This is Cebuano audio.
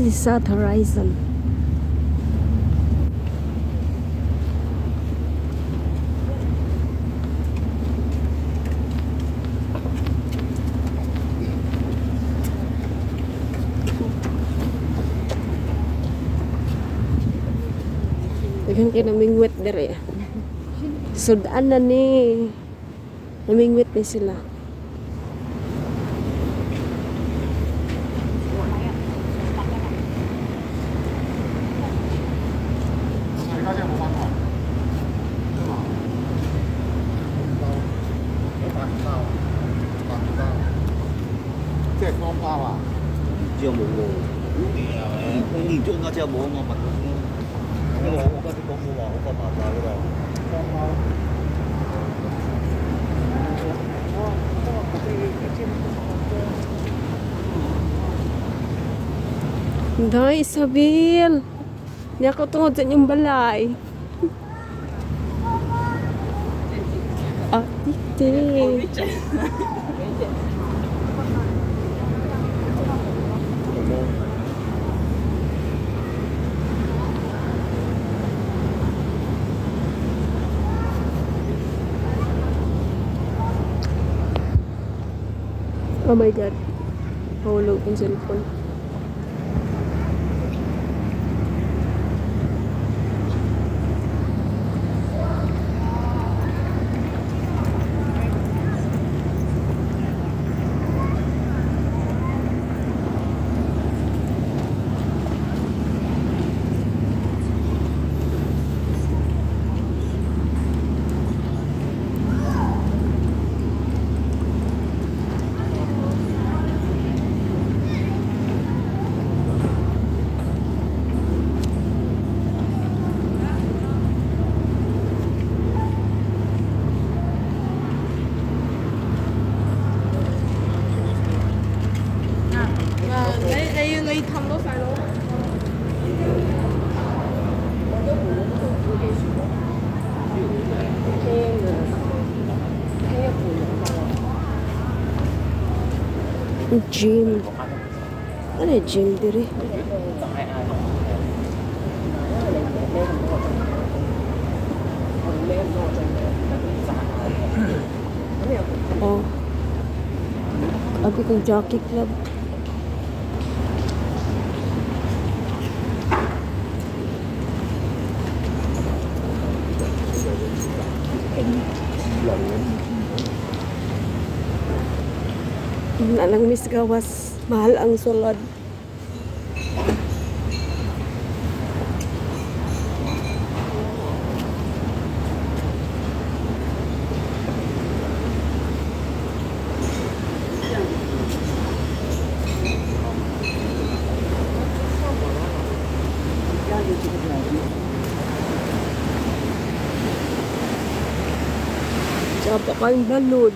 This is South Horizon. Daghan kay namingwit diri. Sudan na ni. Namingwit ni sila. 你家姐有冇翻學？有白麵包啊，白麵包，即係方包啊！唔知有冇喎？我年中家姐有冇啊？我問佢先。因為我家姐講冇話好快爆炸㗎嘛。方包。 Day, Isabel. Niya ko tungod sa inyong balay. Ah, tite. Oh my God. Mahulog ang cellphone. 你你氹到細佬？ Gym. Ano yung gym diri? Oh. Abi kong Jockey Club. Na lang miss gawas. Mahal ang sulod. Tsaka pa kayong balod.